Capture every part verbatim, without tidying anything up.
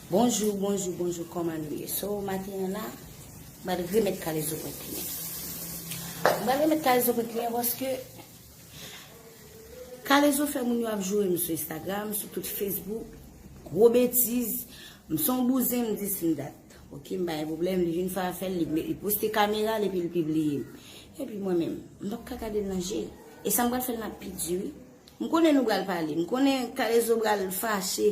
Bonjou, bonjou, bonjou, kòman nou ye? So, maten an la, m pral remèt Kalezo pran kliyan. M pral remèt Kalezo pran kliyan paske Kalezo fè moun yo ap joure m sou Instagram, sou tout Facebook, gwo betiz, m se yon bouzen, m di si m dat. Ok, m pa gen pwoblèm, li vin fè afè l, li, li poste kamera l epi l pibliye m. Epi mwen menm, m p ap ka gade l nan je. E sa m pral fè l nan pi di, wi. M konnen nou pral pale. M konnen Kalezo pral fache,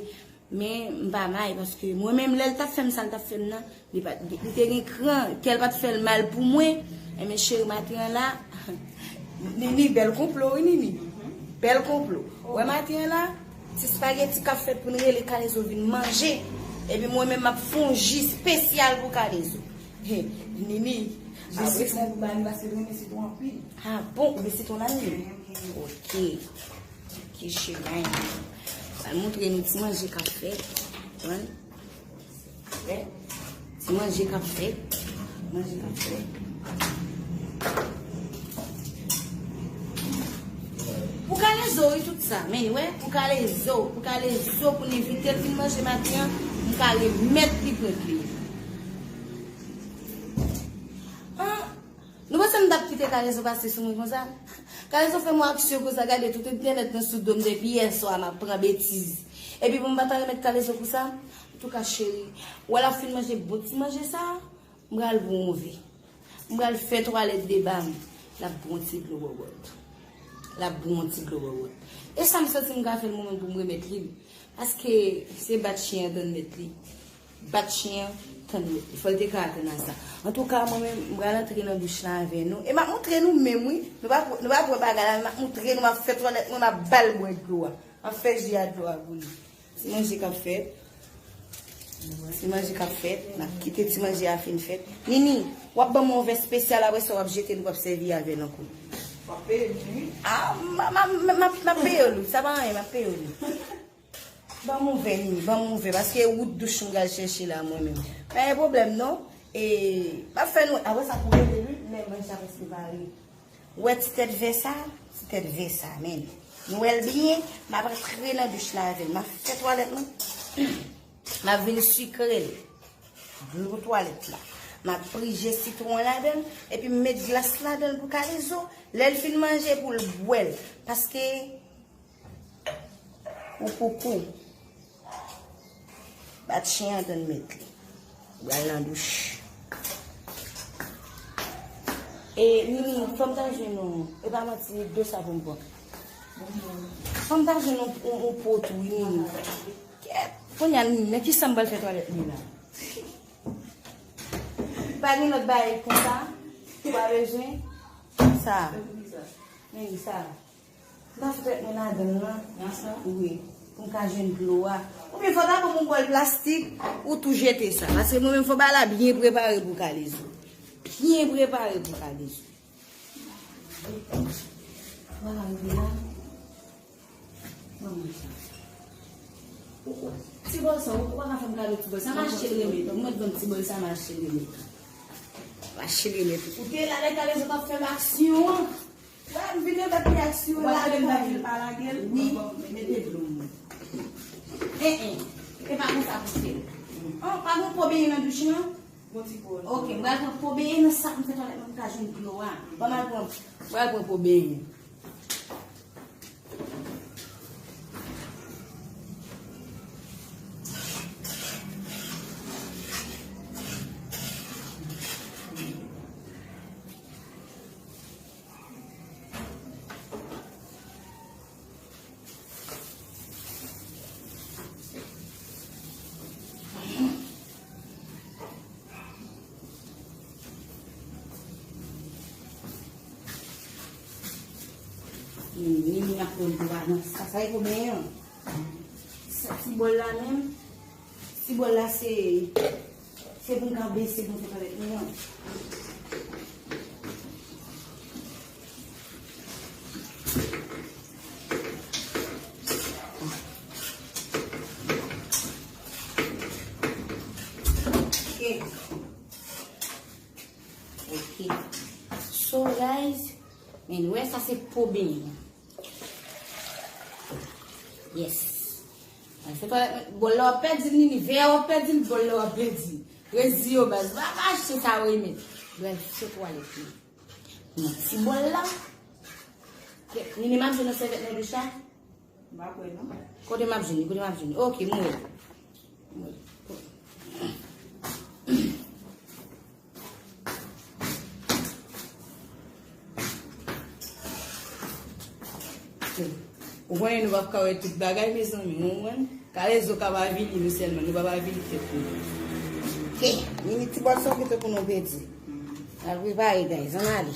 men m pa may paske mwen menm lè l t ap fè m sa l t ap fè m nan, li pa, li, li te gen kran, kè l pa t fè l mal pou mwen. Enben cheri, maten an la, Nini, bèl konplo, wi, Nini. Bèl konplo. Wè maten an la, ti spageti k ap fèt pou n rele Kalezo vin manje. Epi mwen menm m ap fè yon ji espesyal pou Kalezo. He, Nini. Jezi sitwon pou ba li paske l renmen sitwon anpil. Ah bon, ou gen sitwon la, Nini? Ok. Ok, cheri. Pral montre nou ti manje k ap fèt. Konprann? Ti manje k ap fèt. Manje k ap fèt. Pou Kalezo, wi, tout sa. Men, wè, pou Kalezo, pou Kalezo, pou n envite l vin manje maten an, m ka remèt li pran kliyan. Ah, nou panse m t ap kite Kalezo pase sou mwen konsa? Kalezo fè m yon aksyon konsa, gade tout entènèt nan sou do m depi yè swa m ap pran betiz. Epi pou m pa ta remèt Kalezo pou sa? Antouka cheri, ou wè l ap fin manje bon ti manje sa, m pral bwè yon vè. M pral fè twalèt deba m. L ap bwè yon ti dlo bòbòt. L ap bwè yon ti dlo bòbòt. E sa m santi m ka fè l mwen menm pou m remèt li l. Paske se bat chen an tann mèt li. Bat chen an tann mèt li. Fò l te ka atann a sa. Antouka, mwen menm, m pral antre nan douch la avè nou. E m ap montre nou menm, wi. Nou pa, nou pa wè bagay la, men m ap montre nou, m ap fè twalèt mwen, m ap ba l bwè dlo a. M ap fè ji a dlo a pou li. Ti manje k ap fèt. Ti manje k ap fèt. N ap kite ti manje a fin fèt. Nini, w ap ban m yon vè espesyal, apre sa w ap jete l, w ap sèvi avè l ankò. W ap peye m, wi. Ah, m, m, m, m, m ap peye w, wi. Sa pa anyen, m ap peye w, wi. Ban m yon vè, Nini, ban m yon vè, paske wout douch m pral chèche la, mwen menm. Pa gen pwoblèm, non. E, m ap fè nou, apre sa, pou rele, wi, lè manje a prèske pare. Ou wè ti tèt vè sa? Ti tèt vè sa, men. Nou wè l byen? M ap antre nan douch la avè l. M ap fè twalèt mwen. M ap vin sikre l. Dlo twalèt la. M ap prije sitwon ladan l. Epi m met glas ladan l pou Kalezo. Lè l fin manje pou l bwè l. Paske ou koukou. Bat chen an tann mèt li. Pral nan douch. E, Nini, fò m ta jwenn yon, e pa manti, dlo sa pou m pran. Fò m ta jwenn yon, yon, yon po tou, wi, Nini. Kèt, kounye a, Nini, nan kisa m pral fè twalèt mwen la? Pa gen lòt bagay konsa? Ou pa bezwen? Sa. Nini, sa. M ta fè tèt mwen ladan l lan. Nan sa? Wi. Pou m ka jwenn dlo a. Oubyen fò ta ban m yon bòl plastik, ou tou jete sa. Paske mwen menm fò bagay la byen prepare pou Kalezo. Byen prepare pou Kalezo. Vwala, rive la. Ban mwen sa. Ti bòl sa, ou pa ka fè m kado ti bòl sa. Mache l remèt. Ou mèt ban m ti bòl sa, mache l remèt. Mache l remèt. Ou te la lè Kalezo t ap fè m aksyon an. Wè, m vin remèt li aksyon la, m pa vin pa lage l. Wi, mete dlo m. Eh, eh, e pa konsa pou fè l. Oh, pa gon po benyen nan douch lan? Gon ti po. Ok, m pral pran po benyen nan sak m fè twalèt mwen, m ka jwenn dlo a. Ban m al pran, m pral pran po benyen. Nini ap pran dlo a nan sa, sa e konbyen an? Sa ti bòl la menm, ti bòl la se, se pou n ka bese pou n fè twalèt nou an. Ok. Ok. So, guys, men nou wè sa se po benyen. Yes. Al fè twalèt mwen, bòl la w ap pèdi l, Nini, vè a w ap pèdi l, bòl la w ap pèdi. Reziye w baz, va, va achte sa w renmen. Bral fè twalèt mwen. Nan ti bòl la. Nini, m ap jwenn yon sèvyèt nan douch la? M pa kwè non. Kote m ap jwenn li? Kote m ap jwenn li? Ok, m wè. M wè. Ou konnen nou p ap ka wè tout bagay, mezanmi, ou konprann? Kalezo ka avili nou sèlman, nou p ap avili tèt nou. Ke, Nini, ti bòl sa w kite pou nou pèdi. Al prepare, guys, ann ale.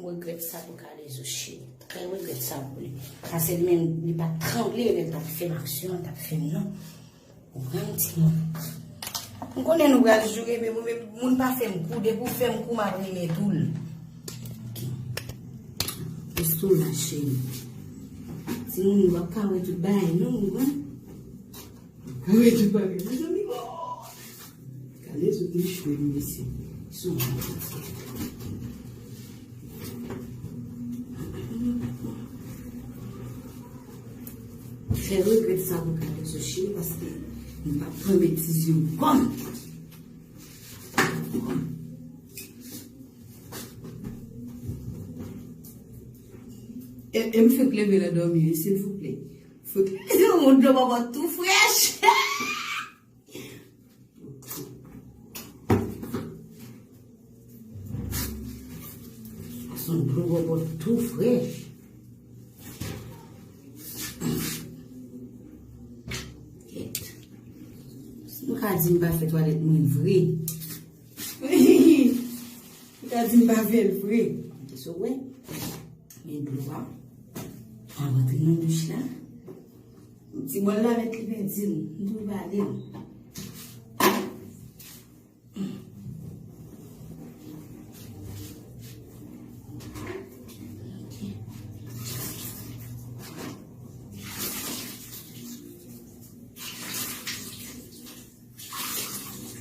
M regrèt sa pou Kalezo, cheri. M regrèt sa pou li. Paske li menm, li pa t tranble lè l t ap fè m aksyon an, t ap fè m non. Ou pran m timoun. M konnen nou pral joure, men mwen menm, moun pa fè m kou, depi w fè m kou, m ap renmen tou l. Ok. Reste la, cheri. Timoun, nou p ap ka wè tout bagay non, ou konprann? Wi, tout bagay. Mezanmi, oh! Kalezo te chwe li, mesye. Sou mwen. Fè regrèt sa pou Kalezo, cheri, paske m p ap pran betiz yo kòm. E, e m fenk leve nan dòmi, wi, silvouplè. Fenk leve yon dlo bòbò tou frèch. Sa se yon dlo bòbò tou frèch. Kèt. Si m ka di m pa fè twalèt mwen vre. Ou ta di m pa fè l vre. Kisa w wè? Men dlo a. Al rantre nan douch la. Ti bòl la mèt li pèdi l. M tou pale l.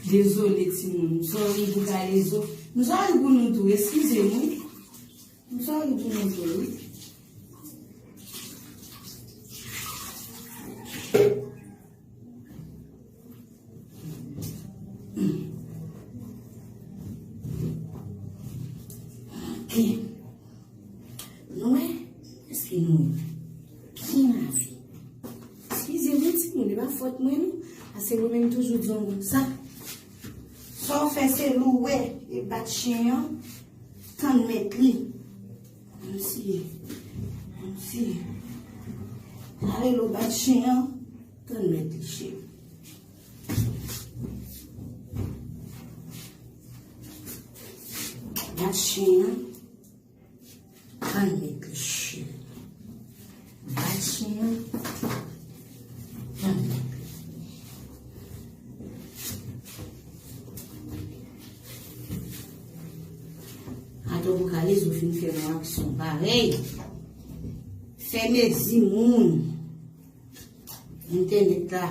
Dezole, timoun. M sòri pou Kalezo. M sòri pou nou tou. Eskize m, wi. M sòri pou nou tou, wi. Ok. Nou wè? Èske nou wè? Byen lave. Eskize mwen, timoun, e pa fòt mwen, non. Paske mwen menm toujou di yon moun sa. Sa w fè se louwe e bat chen an, tann mèt li. Kòmsi, kòmsi. Lale lo bat chen an, tann mèt li, cheri. Bat chen an, tann mèt li, cheri. Bat chen an, tann mèt li. Atò pou Kalezo fin fè yon aksyon parèy. Fè mezi moun. Entènèt la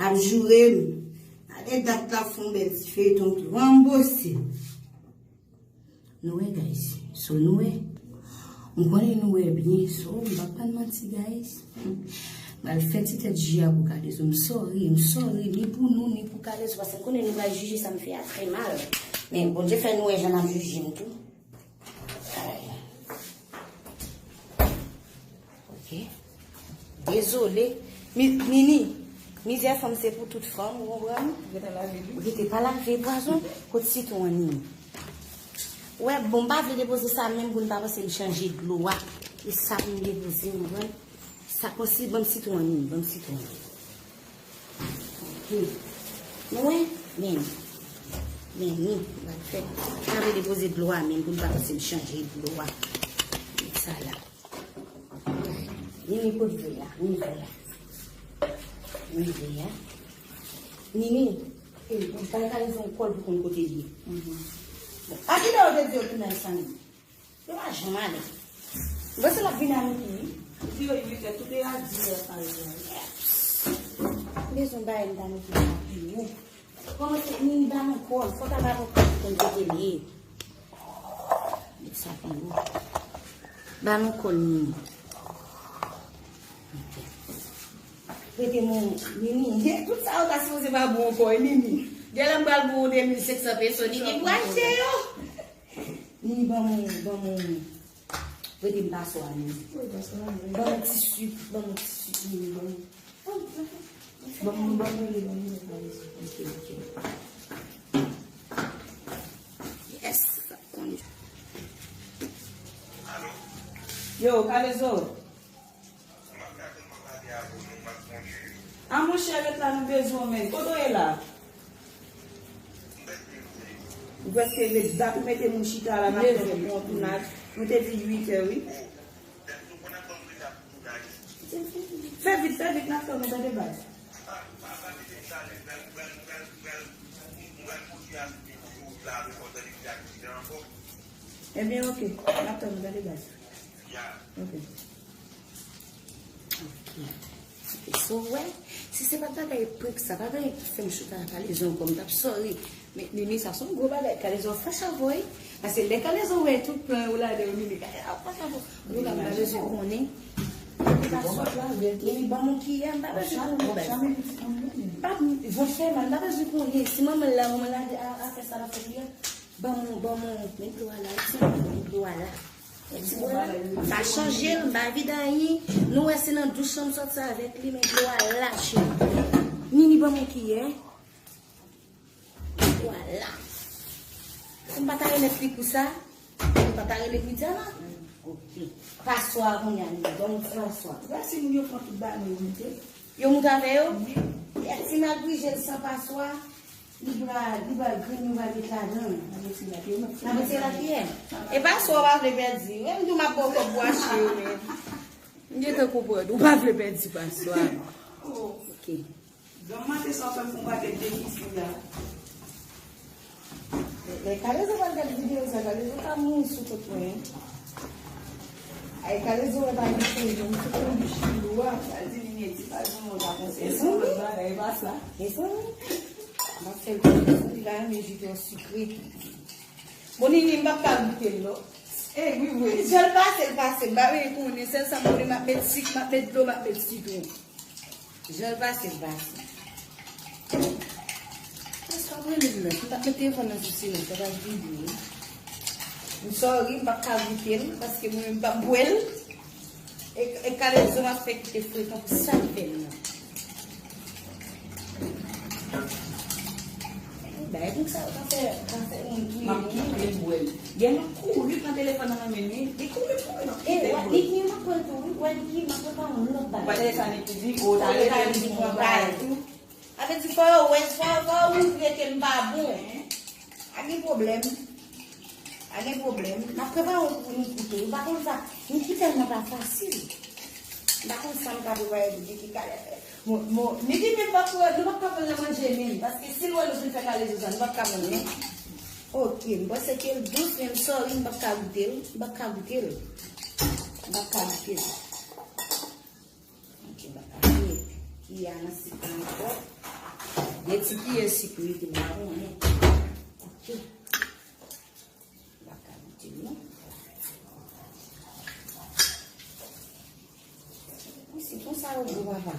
ap joure m. Gade dat la fè yon bèl ti feyton tou. Ranbose. Nou wè, guys. So, nou wè. M konnen nou wè byen. So, m pa pral manti, guys. M pral fè ti tèt ji a pou Kalezo. M sòri, m sòri. Ni pou nou, ni pou Kalezo. Paske m konnen nou pral jije sa m fè a trè mal. Men Bondye fè nou wè jan n ap jije m tou. Ay. Ok. Dezole. Mi-, Nini, mizè fanm se pou tout fanm, ou konprann? Ou gentan lave li? Ou gentan pa lave pwazon? Kot sitwon an, Nini? Wè, bon, m pa vle depoze sa menm pou n pa panse m chanje dlo a. E sa pou m depoze, ou konprann? Sa konsi, ban m sitwon an, Nini, ban m sitwon an. Ok. Nou wè? Men. Men ni, m pral fè. M pa vle depoze dlo a menm pou n pa panse m chanje dlo a. Met sa la. Nini, kot vè a? Nini, vè a. Nini, vè a. Nini, e, ou pa ka leve yon kòl pou konn kote l ye. Bon, a kilè yo te di yo tounen san Nini? Yo pa janm ale. M panse l ap vin a midi, wi. Di yo uit è, tout e a dis è pa egzanp. Bezwen bay m ta mete sa pi wo. Kòman se Nini ba nou kòl? Fò ta ba nou kòl pou n teke li. Met sa pi wo. Ba nou kòl Nini. Ok. Prete mwen Nini. Tout sa yo ta sipoze pa bon ankò, e Nini. Genlè m pral pou de mil senk san peso, Nini pou achte yo. Nini, ban mwen, ban mwen. Prete m paswa, Nini. Ban mwen ti sik, ban mwen ti sik, Nini, ban mwen. Ban mwen, ban mwen, ban mwen, ban mwen. Ok, ok. Yes, sa konn. Yo, Kalezo. A monchè, ret la, nou bezwen w, men. Kote w ye la? Ou prèske ret dat ou mete moun chita la, n ap fè yon tounaj. Nou te di uit è, wi. Fè vit, fè vit, n ap tann ou, tande baz. Ebyen, ok, n ap tann ou, tande baz. Ok. Ok. Ok, so, wè, si se pa t bagay prank sa, pa t bagay ki fè m chita ak Kalezo ankò, m t ap sorry. Men, Nini, sa se yon gwo bagay. Kalezo ap fache avè w, wi. Paske lè Kalezo wè tout plan yo ladan yo, Nini, Kalezo ap fache avè w. Antoulka, m pa bezwen konnen. Nini, ban m yon kiyè, m pa bezwen konnen, baz. M pa, vant fè mal, m pa bezwen konnen. Si manman l la, manman l la di, a, a fè sa l ap fè kiyè. Ban m, ban m, men dlo a la, ti, men dlo a la. Men ti bò la, m pa chanje l, m pa vide anyen. Nou wè se nan douch lan m sòti avèk li, men dlo a la, cheri. Nini, ban m yon kiyè. Dlo a la. M pa ta remèt li pou sa. M pa ta rele Widiana. Ok. Paswa kounye a, Nini, ban m yon ti paswa. Gad si moun yo pran tout bagay yo mete. Yo moute avè yo? Wi. Yè ti m ap grije l san paswa. Li pral, li pral grenn, nou pral met ladan. N ap retire la, n ap retire la kiyè. E paswa w pa vle pèdi. Menm tou m ap ba w kòb pou achte yo, men. M gentan konprann. Ou pa vle pèdi paswa. Ok. Granm maten sa w fè m fè yon pakèt de kis li la. Lè Kalezo pral gade videyo sa, Kalezo ka mouri sou kont mwen. Ay, Kalezo wè pa gen sezon, m sou konbich lou a. Sa di Nini, ti pa di mwen ta konseye sa, lòt bagay, e pa sa. Mezanmi. M ap fè l konbich, li pa renmen ji twò sikre. Bon, Nini, m p ap ka goute l, non. E, wi, wi. Jan l pase, l pase. M pa vle konnen, sèl sa m konnen, m ap met sik, m ap met dlo, m ap met sitwon. Jan l pase, l pase. Èske w ap rele m nan? M t ap met telefòn nan sou silans, sa pa vibre. M sorry, m p ap ka goute l, paske mwen menm m p ap bwè l. E, e Kalezo m ap fè kite frekan pou sa l fè m nan. Bagay pou sa yo ka fè, ka fè moun touye moun. M ap kite l bwè l. Gen moun kouri pran telefòn nan men li. Li kouri, kouri, m ap kite l bwè l. Niki, m ap pran tou, wi. Wè, Niki, m ap pran yon lòt bagay. Wè, sa Niki di, o, talè Niki pran bagay tou. Sa vle di, fò yo wè, fò, fò yo montre ke m pa bon. Pa gen pwoblèm. Pa gen pwoblèm. M ap prepare yon pou Niki tou. Ou pa konn sa, Niki tèlman pa fasil. M pa konn sa m ka prepare pou Niki. Bon, bon, Niki menm pa pou, nou p ap ka pran nan manje menm. Paske si l wè nou fin fè Kalezo sa, nou p ap ka pran non. Ok, m panse ke l dous, men m sorry, m p ap ka goute l. M p ap ka goute l. M p ap ka goute l. Ok, m p ap ka goute l. Kiyè a nan sik la ankò. De ti kiyè sik wi, ki m pa konnen. Ok. M pa ka goute l non. Wi, sitwon sa yo gwo, papa.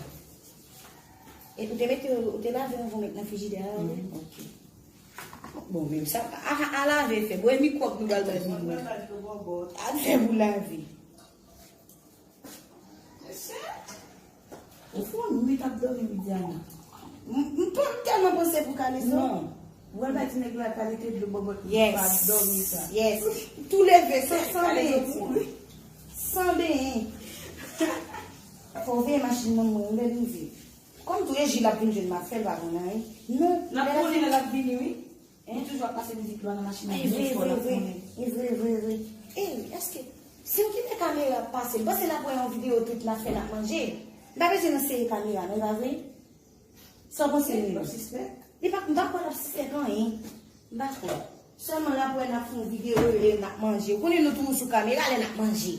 E ou te mete, ou te lave anvan w met nan frijidè a, wi? Mhm, ok. Bon, menm sa, a, a lave fè. Bon, e mikwòb nou pral bay pou nou. A fè pou lave. Ou fè yon nwit ap dòmi, Widiana. M, m pa tèlman panse pou Kalezo. Non. Ou wè l pa di nèg la kalite dlo bòbòt li pa dòmi sa. Yes. Tou leve, san, san benyen. San benyen. Fò w veye machin nan mwen, lè l rive. Kòm tou e Jil ap vin jwenn m ap fè l pa konn anyen. Non. N ap konnen lè l ap vini, wi. Li toujou ap pase mizik dlo a nan machin nan byen fò, l ap konnen. E vre, vre, vre. Ey, èske si m kite kamera ap pase, m panse l ap wè yon videyo tout n ap fè n ap manje. M pa bezwen nan sere kamera non, e pa vre? Sa w panse, Nini? Li p ap sispèk? Li p ap, m pa kwè l ap sispèk anyen. M pa kwè. Sèlman l ap wè n ap fè yon videyo e n ap manje. Ou konnen nou toujou sou kamera lè n ap manje.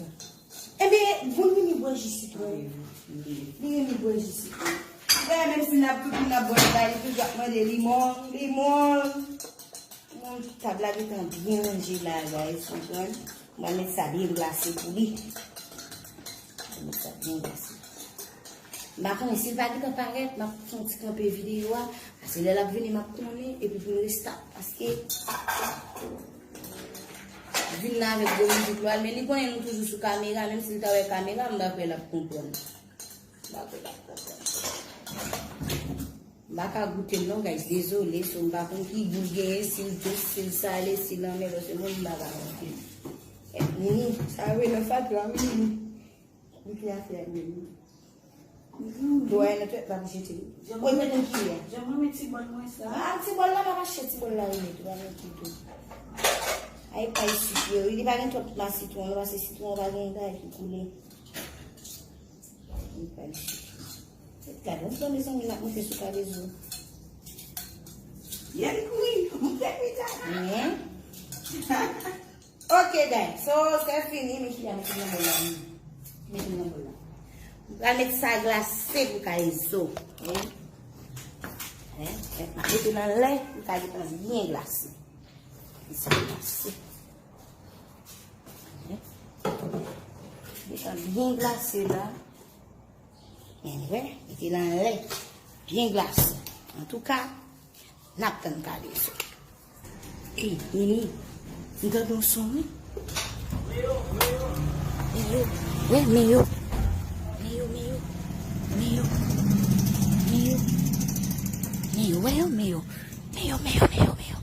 sa. Ebyen, moun vini bwè ji sitwon. Li renmen bwè ji sitwon. Li renmen, menm si n ap tout moun ap bwè l la, li toujou ap mande limon, limon. Bon, tab la gentan byen ranje la, guys, konprann? Mwen met sa byen glase pou li. Mwen met sa byen glase. M pa konnen si l pa gentan parèt, m ap fè yon ti kanpe videyo a. Paske lè l ap vini, m ap konnen, epi pou n restart. Paske vin la avèk gwo mizik lwa, men li konnen nou toujou sou kamera, menm si l ta wè kamera, m pa kwè l ap konprann. M pa kwè l ap konprann. M pa ka goute l non, guys, dezole, so m pa konn ki gou l genyen, si l dous, si l sale, si l anmè, paske mwen, m pa ka goute l. Nini, sa yo rele nan fatra, wi, Nini. Li ki afè a, Nini. Dwa e nan twèt la pou jete. Jan mwen met, jan mwen met ti bòl mwen sa. Ah, ti bòl la pa mache, ti bòl la remèt ou pa met li tou. Ay, pay sik yo, li pa gen twòp ma sitwon, non, paske sitwon pa gen bagay ki koule. Li pay sik. Gade, yon pran mezanmi, l ap monte sou kalezo. Yè, li kouri, monte pita. Men. Ok, guys. So, se fini, men ki a mete nan bòl la. Mete nan bòl la. M pral met sa glase pou kalezo. Wi. Hein? M ap mete nan lè, pou kalezo byen glase. Li se glase. Hein? Li byen glase la. Anyway, mete l anlè. Byen glase. Antouka, n ap tann kalezo. Ey, Nini, m tande yon son, wi. Meyo, meyo. Meyo, wè, meyo. Meyo, meyo. Meyo. Meyo. Meyo, wè yo, meyo. Meyo, meyo, meyo, meyo.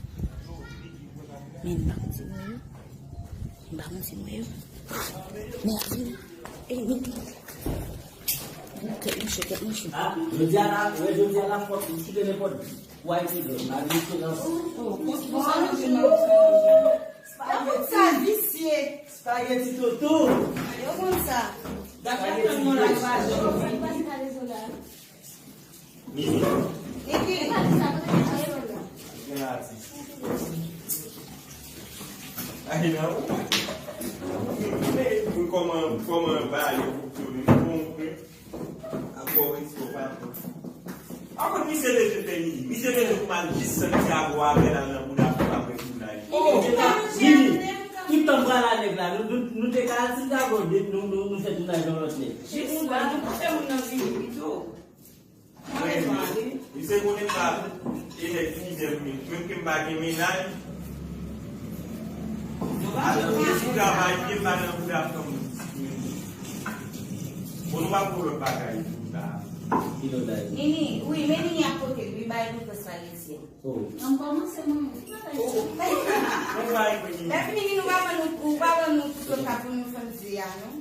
Men, m pa konn si meyo. M pa konn si meyo. Men, ap vini. Ey, Nini. Kèt mouche, kèt mouche. Ah, jodi a la, wè, jodi a la fòt, m kite nenpòt. Why you don't? Mwen di sou nan. Yo konn sa visye. Spaghetti toto. Yo konn sa. Dakò, tann mwen la, yo pa janm vini. Nini. Nini. Gen atis. Ay, non. Pou kòman, kòman ba yo pou tou, bon, Ankò respè, patwon. Ankò misye leve fè midi. Misye leve pou m al jis Santiago avè l al nan bouda fou apre tounaj. Oh, Mimi, tout tan m pral a nèg la, nou, nou, nou te ka al Santiago, nou, nou, nou fè tounaj yon lòt nèg. Jis la, nou pa fè moun nan vini pito. Mwen, misye konnen m pa e nèg ki menm, menm ke m pa gen mennaj. Al nan travay, m pa nan bouda fanm. Nou pa pou lòt bagay pou ta. Ki lòt bagay? Nini, wi, men Nini ap pote l, wi, bay nou plis espageti a. Oh. An kòmanse mwen. Oh. Mwen pa ekri Nini. Dèpi Nini, nou pa ban nou, ou pa ban nou tout lòt ka pou nou fè mezi a, non?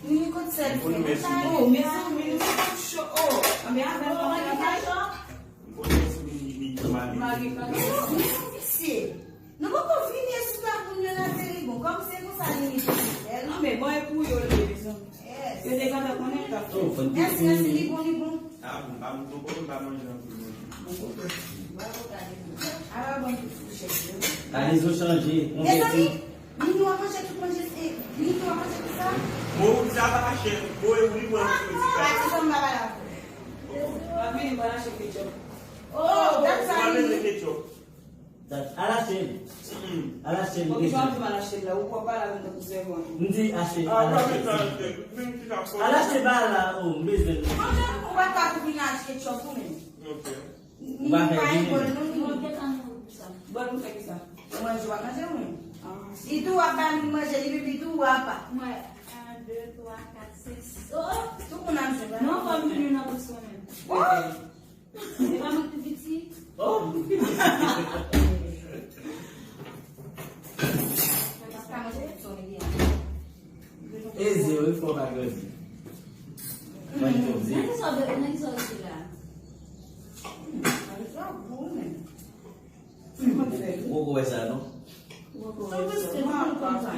Nini, kot sèl fè? Oh, mezanmi, nou pa cho. Oh, anben avè l. Mari Kato. Mari Kato. Mesye, nou poko fini, e sou tèt moun yo nan tele, bon, kòm se konsa li rete sou tèt. Non, men bon, e pou yo, li bezwen. Yes. Yo te gentan konnen, tap. Oh, fòn. Mèsi, mèsi, li bon, li bon. Ah, bon, pa, bon, bon, pa manje anpil, non. Bravo, Kalezo. Ah, bon, tout fourchette, wi. Kalezo chanje, on Mezanmi, vèti. Nini w ap manje tout manje, e, Nini w ap manje tout sa? Bon, ou di sa pa chè, bon, e ou li pran tout ti kay. Pati sa m pa pale avè w. Pa vini, m pa lache ketchup. Oh, dat sa, Nini. Mwen mete ketchup. Dat, al achte l. Mm-mm. Al achte l. Poukisa w di m al achte l la? Ou pwòp pale avè m tankou sèvant. M di achte, ah, al achte. Al achte ba la, oh, m bezwen l. Manje ou pa ka pou vin achte ketchup ou menm. Ok. Ou pa fè vini. Bon, nou fè ki sa? Ou manje, w ap manje ou menm? Ah. Li tou w ap ba li manje, li pipi tou w ap. Mwen, un, deux, trois, quatre, cinq, six. Oh, oh. Tout moun ap jwenn. Non, fò m vini nan bous mwen menm. Oh! Se pa mwen ki pi piti. Oh! Mwen pa ka manje tout sa w mete a. Eze, wi, fò w pa grandi. Mwen, fò w di. Nan ki sa w, nan ki sa w rete la? Nan ki sa w gou, men. Ou poko wè sa, non? Ou poko wè sa. Ou poko wè sa. Mwen pa ka.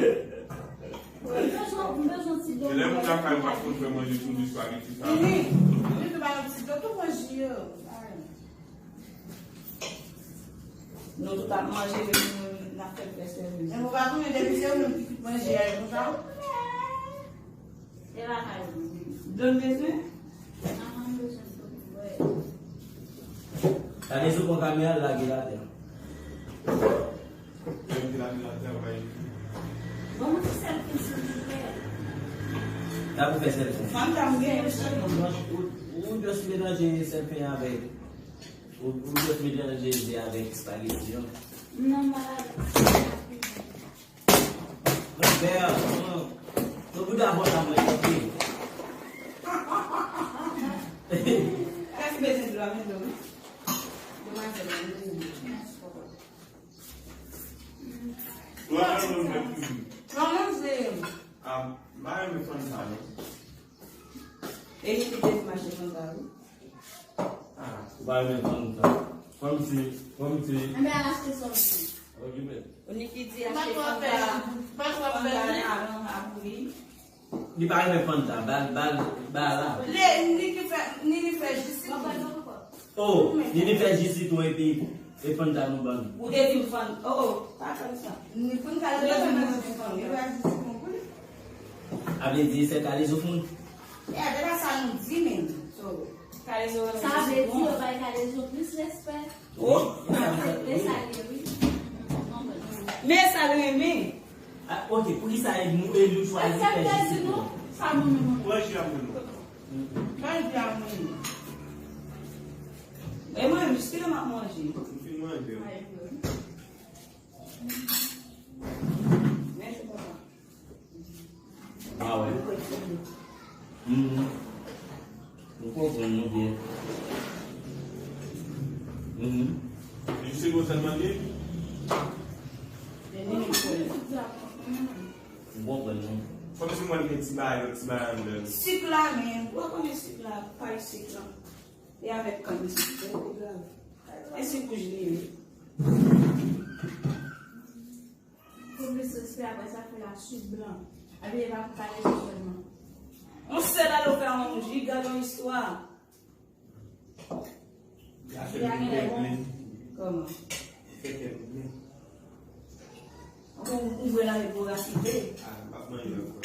Mwen bezwen, mwen bezwen ti dlo. E lè moun lakay pa konn fè manje sou li espageti sa. Nini, Nini, ba nou ti dlo, tou manje yo. Nou tout ap manje, men nou, n ap fè l fè sèvis. Men ou pa konnen depi se ou menm ki tout manje a, e konsa? E lakay ou. Dlo n bezwen? Manman m bezwen dlo pou bwè. Gade sou pran kamera l lage l atè. Lè m di lage l atè, bay. Ban mwen ti sèl fen silvouplè. Sa pou fè sèl fen. Fanm ta m gen, ou, ou just melanje sèl fen avèk, ou, ou just melanje ze avèk espageti an. Non, m pa lage. Mwen fè, mwen, mwen bouda bò la mwen, ok. Kèk bezwen dlo a, men dlo, wi. Demwazèl la, men dlo. Mwen pa renmen fè kuizin. Mwen manje. Ah, m pa renmen Fanta, non. E li ki te di m achte Fanta, wi. Ah, ou pa renmen Fanta. Kòmsi, kòmsi. Enben, al achte sa w vle. Ok, men. Ou ni ki di achte Fanta, Fanta nan, nan, nan, pou li. Li pa renmen Fanta, ba l, ba l, ba l la. Li, li ki fè, li, li fè jis sitwon. Oh, li, li fè jis sitwon epi, e Fanta nou ban nou. Ou te di m Fan-, oh, oh, pa fè sa. Ni Fanta, li pa fè jis sitwon, li fè jis sitwon pou li. A vle di, se Kalezo foun. E, se pa sa nou di, men. So, Kalezo renmen jis sitwon. Sa vle di, yo bay Kalezo plis respè. Oh! Sa vle sa ye, wi. Men sa l renmen. Ah, ok, poukisa e nou, e nou chwazi fè jis sitwon? Sa bon, non, non. Manje a moun. Manje a moun. E mwen, jiske lè m ap manje. M fin manje. Men se papa. Ah, wè. Mhm. Ou konprann nou byen. Mhm. E se konsa l mande? Ou konprann nou. Kòmsi mwen gen ti bagay, ti bagay anndan. Sik la, men. Ou konnen sik la, pay sik la. E avèk kann sik, se pi grav. E sik wouj li ye. Pou plis respè, apre sa, fè la sik blan. Epi, e pa pou Kalezo sèlman. On sèl alo fè yon jiga yon istwa. Jiga gen lè bon. Kòman? Fè kè m byen. Ou, ou vwe la, men pou rasite. Ah, m ap manje ankò.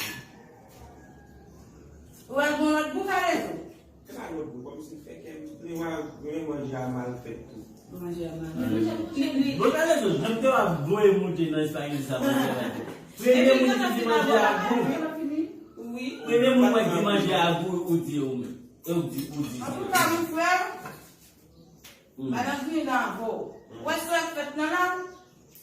Ou wè l gon lòt gou, Kalezo? Se pa lòt gou, kòmsi fè kè m, li wè, men manje a mal fèt tou. Manje a mal fèt. Li, li, bon, Kalezo, jan m te w ap voye moute nan espageti sa, manje a mal fèt. Premye moun ki di manje a gou. Wi. Premye moun mwen di manje a gou, ou di ou menm. E ou di, ou di. Antouka, mon frè, madanm vini nan avè w. Ou wè sa w ap fèt nan la?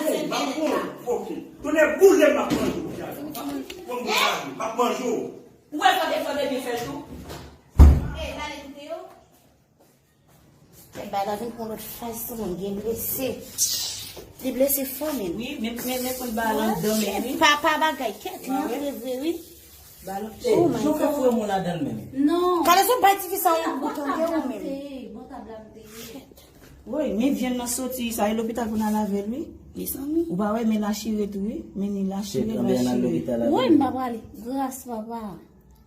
nan senk mèt la. Tounen boule m ap manje w. Bon, m ap manje w. Ou wè fò de fò de byen fè l tou. E, pale koute yo. Kèt, bagay la vin pran lòt faz sou mwen, gen blese. Li blese fò menm. Wi, men men men konn bagay la anndan men wi. Papa bagay, kèt, li antre vre wi. Bagay la, oh my God. Jan w fè foure moun ladan l menm. Non. Kalezo bay tifi sa yon kout tande ou menm. Bò tab la m te ye. Woy, men vyann nan soti sa, e lopital pou n al avè l wi. Mezanmi. Ou pa wè men la chire tou wi. Men ni la chire, la chire. Woy, m pa prale. Gras papa.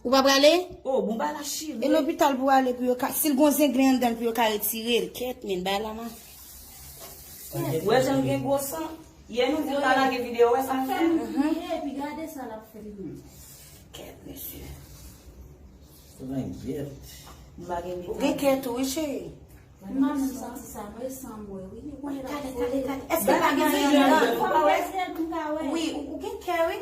Ou pa prale? Oh, bon bagay la chire. E lopital pou ale pou yo ka, si l gon zenglen anndan l pou yo ka retire l. Kèt, men bagay la ma. Ou wè jan l gen gwo san? Yè nou di l pa lage videyo, wè sa l fè? Epi gade sa l ap fè li menm. Kèt, mesye. Ou gen kè tou wi cheri. M pa menm santi sa, m resan mwen wi. Ou konnen l ap kole. Èske l pa gen zenglen anndan l? Wi, ou gen kè wi.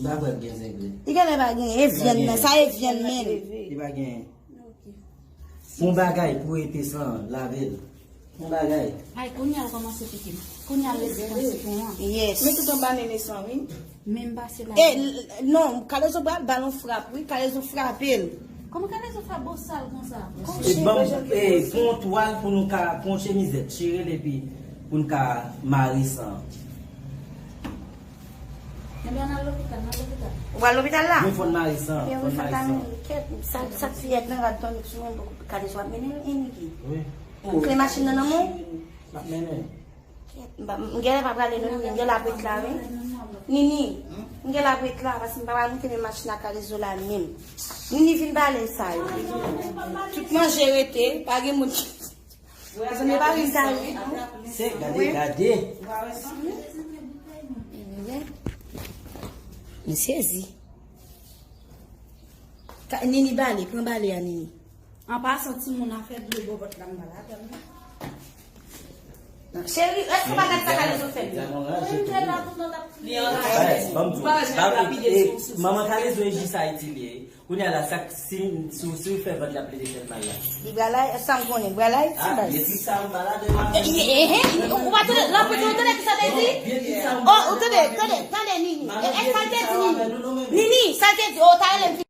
M pa kwè l gen zenglen. Li genlè pa gen, e vyann nan, sa e vyann men. Li pa gen. Fon bagay pou ete san lave l. Fon bagay. Ay, kounye a l kòmanse pike m. Kounye a l lese panse pou mwen. Yes. Men tout anba nene san wi. Men m pase la. E, l- non, Kalezo pral ba l yon frap wi, Kalezo frape l. Kòman Kalezo frape bosal konsa? E ban m, e, pran yon twal pou nou ka pran yon chemizèt, chire l epi Pou n ka mare san. Ebyen, n al lopital, n al lopital. Ou pral lopital la? Wi, fò n mare san, fò n mare san. Kèt, sa, sa fiyèt nan rad Tony sou mwen, kalezo ap mennen l, Eniki. Wi. Kle machin nan nan men w? M ap mennen. Kèt, m pa, m genlè pa prale non, Nini, m genlè ap ret la, wi. Nini, m genlè ap ret la, paske m pa pral moute men machin ak kalezo la menm. Nini vin bale sa yo. Tout manje rete, pa gen moun ki Zanmi pa vin ta wi. Se gade, gade. M sezi. Ka- Nini bale, pran bale a Nini. An pasan, timoun a fè dlo bò vant la, m pa ladan. Cheri, èske w pa gad sa kalezo fè? Li anraje tou. Li anraje. Ban m di w, pa- e, manman kalezo e jis Ayiti li ye. Kounye a la, sa, si, si, si w fè vant, l ap plede fè l mal la. Li pral Ay-, sa m konnen, li pral Ayiti, baz. Ah, Beatrice sa, m pa ladan. Eh, eh, eh, eh, ou pa tande, l ap tande, ou tande ki sa te di? Oh, ou tande, tande, tande, Nini. Eh, eh, sa l te di, Nini? Nini, sa l te di? Oh, ta rele m.